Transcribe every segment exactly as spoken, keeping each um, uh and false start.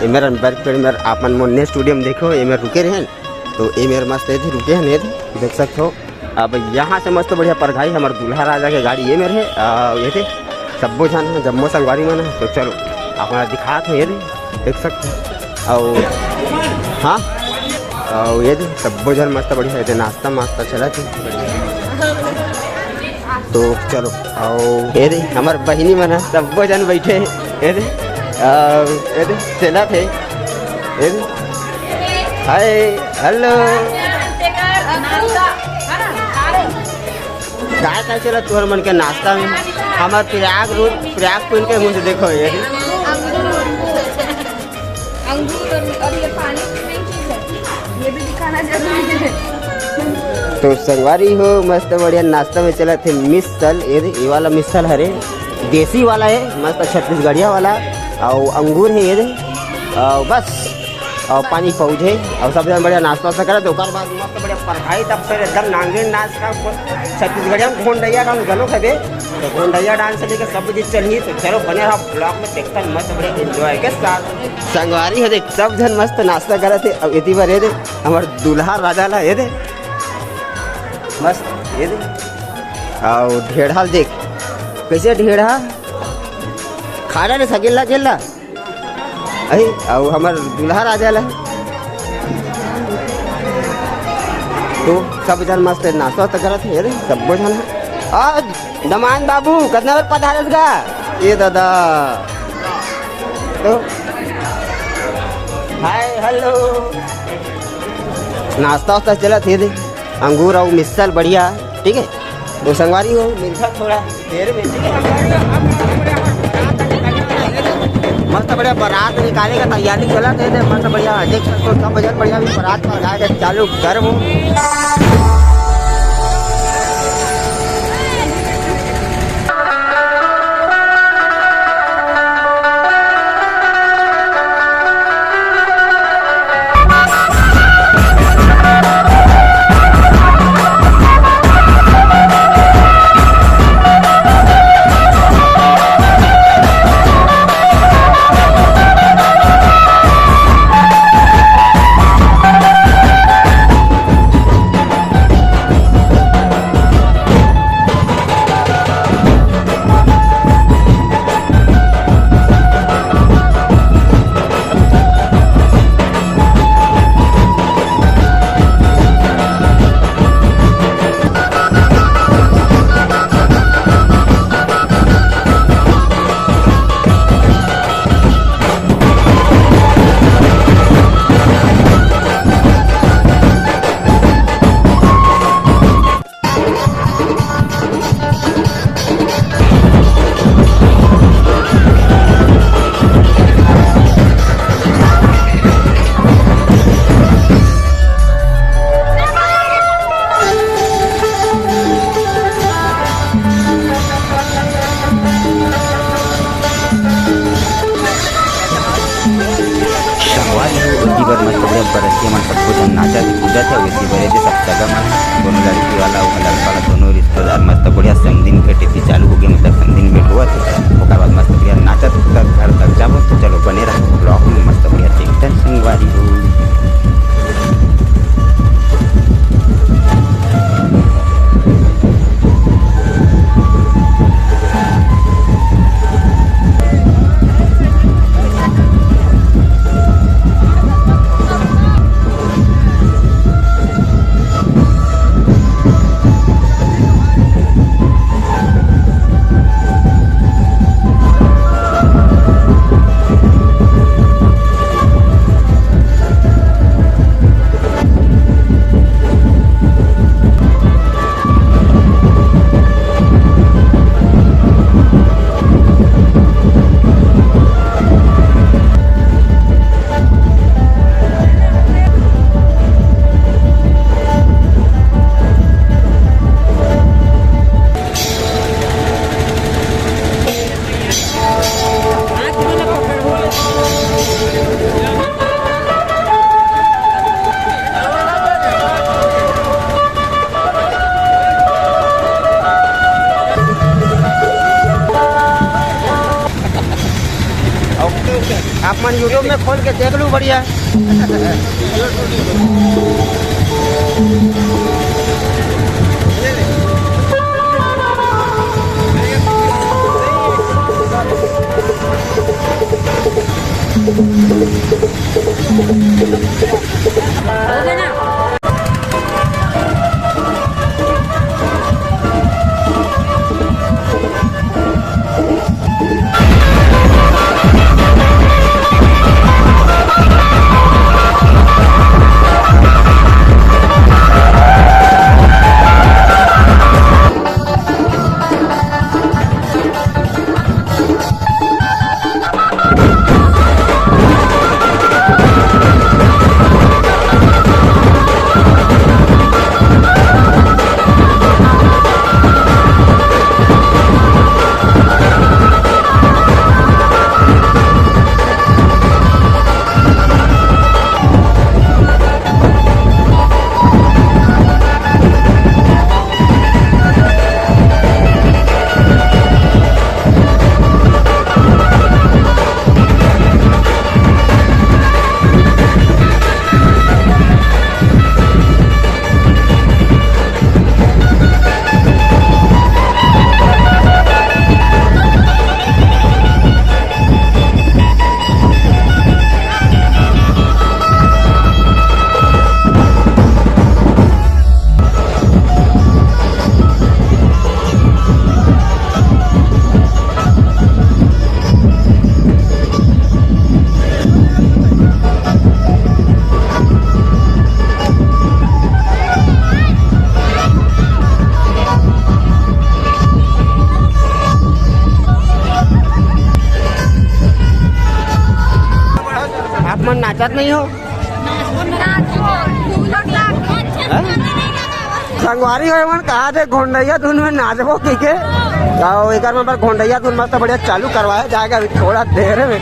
मेर अंबर पेड़ मेर आप मन मोर next video में देखो, ये मेर रुके रहेन, तो ये मेर मस्त ये दे रुके हन, ये दे देख सकत हो। अब यहाँ से मस्त बढ़िया परघाई हमर दूल्हा राजा के गाड़ी ये मेर हे, आ, ये दे सब्बो झन हे, जम्मो संगवारी मन हे। तो चलो आप मन ला दिखात हो, ये दे देख सकत हो। अउ हाँ, अउ ये दे सब्बो झन मस्त बढ़िया ये दे नाश्ता मास्ता चलत हे। तो चलो, अउ ये दे हमर बहिनी मन ह, सब्बो झन बइठे हे। ये दे, अउ ये दे चलत हे। ये दे, हाय, हेलो। काय काय चलत तुहर मन के नाश्ता में? हमर प्रयाग रोड, प्रयाग पुल के मुंह से देखो ये। अंगूर और, और ये पानी main चीज है, ये भी दिखाना जरूरी है। तो संगवारी हो, मस्त बढ़िया नाश्ता में चलत हे मिसल, ये दे, ये वाला मिसल हरे, देसी वाला हे, मस्त छत्तीसगढ़िया वाला, अउ अंगूर हे ये दे, अउ बस, अउ पानी पहुँचे, अउ सब जन बढ़िया नाश्ता वास्ता करत, ओकर बाद मस्त बढ़िया परघाई, तब फिर एकदम नांगेन नाच का छत्तीसगढ़िया में घोंडैया डांस घलो खेबे। तो घोंडैया डांस से लेके सब चीज चलही। तो चलो बने रहो vlog में, देखते हैं मस्त बढ़िया enjoy के साथ। संगवारी हो देख, सब झन मस्त नाश्ता करत हे। अब एती बर ये दे हमर दूल्हा राजा ला, ये दे मस्त, ये दे। अउ ढेढ़ा ल देख, कैसे ढेढ़ा खा डारे सकेला केला। अरे, अउ हमर दूल्हा राजा ला। तो सब झन मस्त नाश्ता वास्ता करत हे रे, सब्बो झन ह। आ, दमान बाबू, कतना बेर पधारस गा? ए दादा। तो, हाय, हेलो। नाश्ता वास्ता चलत हे रे। अंगूर अउ मिसल बढ़िया, ठीक है। तो संगवारी हो, मिलता थोड़ा देर में, ठीक है। मस्त बढ़िया बारात निकाले का तैयारी चलत हे, मस्त बढ़िया देख सकत हो, सब बजन बढ़िया भी बारात पर गाय के चालू करबो। संगवारी हो, ओती बर मस्त बढ़िया बरतिया मन सबको झन नाचत हे, कूदत हे, ओती बर एदे सब सगा मन, दोनों लड़की वाला अउ लड़का वाला, दोनों रिश्तेदार मस्त बढ़िया समधिन भेंट एती चालू हो गे, मतलब समधिन भेंट होवत हे, ओकर बाद मस्त बढ़िया नाचत कूदत घर तक जाबो। तो चलो बने रहो vlog में, मस्त बढ़िया देखथन संगवारी हो। YouTube में खोल के देख लूँ, बढ़िया। आप मन नाचत नहीं हो? हैं? संगवारी हो मन कहा थे गोंडैया धुन में नाचबो की के? आओ, एकर में पर गोंडैया धुन मस्त बढ़िया चालू करवाया जाएगा अभी थोड़ा देर में।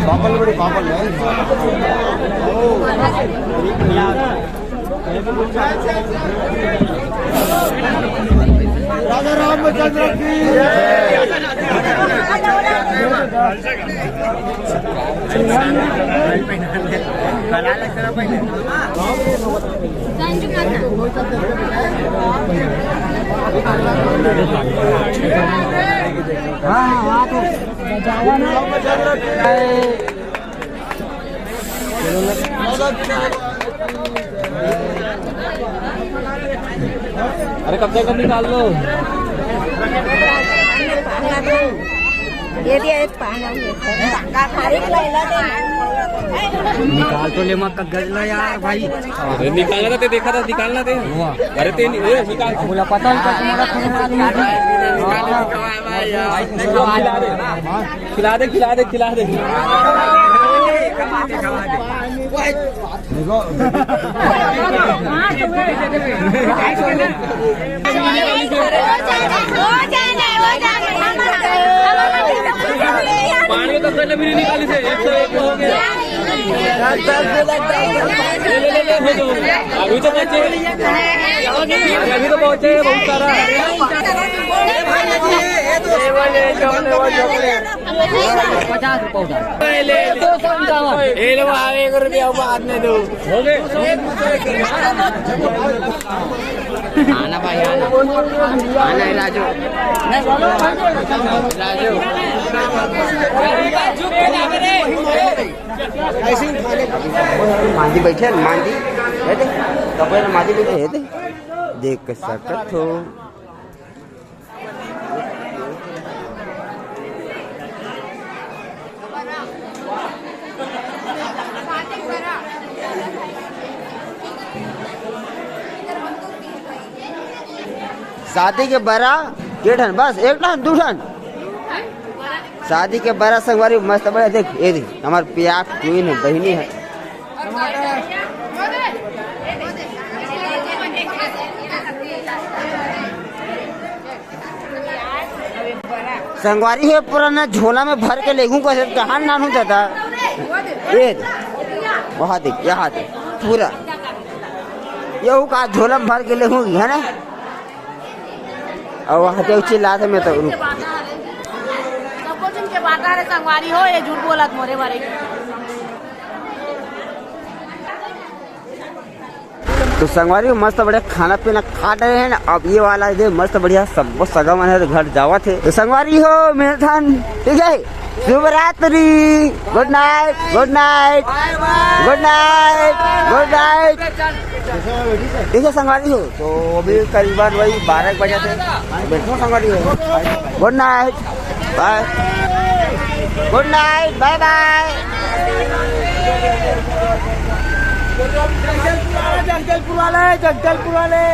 पापड़ बड़े, पापड़ है। राजा रामचंद्र की। हाँ, हाँ, वहाँ पे। अरे, कब तक निकाल लो। ये दिया, एक पाना हुआ है। निकाल तो ले, मत गजला यार भाई। अरे, निकालना ते देखा था, निकालना ते। वाह। अरे, ते नहीं, ए, निकाल। बोला, पता नहीं था तुम्हारा खून आदमी है। खिला दे, खिला दे, खिला दे। पानी तो कहीं भी नहीं निकाली थे, एक सौ एक हो गया। ले, ले, ले, ले, हो गया। अभी तो बचे, अभी तो पहुंचे बहुत सारा। पचास रुपये उधार। ले, ले। दो सौ इक्यावन। ये लो, आओ, एक रुपया बाद में दो। हो गए। आना भाई, आना। आना है राजू। राजू। ऐसे ही उठा ले। मांझी बैठे हैं, मांझी। ये दे, कपड़े में मांझी बैठे, ये दे। देख सकत हो। शादी के बरा के ठन, बस एक ठन, दू ठन। शादी के बरा संगवारी मस्त बड़े, देख, ये देख, हमार प्यार क्वीन है, बहिनी है। संगवारी हे, पूरा ना झोला में भर के लेगू, कहे कहाँ नानू दादा। ये वहाँ देख, यहाँ देख, पूरा ये का झोला में भर के लेगू, है ना? और वहाँ देख चिल्लाते में तो रुक। सबको जिनके बाटा रे संगवारी हो, ये झूठ बोलत मोरे बारे। तो संगवारी हो, मस्त बढ़िया खाना पीना खा डरे हन। अब ये वाला दे मस्त बढ़िया सब सगा मन हे तो घर जावत हे। तो संगवारी हो, मिलथन, ठीक है, शुभ रात्रि, गुड नाइट, गुड नाइट, गुड नाइट, गुड नाइट। ठीक है संगवारी हो, तो अभी करीबन वही बारह एक बजे थे। बैठो संगवारी हो, गुड नाइट। बाय। गुड नाइट, बाय बाय। जगदलपुर वाले, जगदलपुर वाले।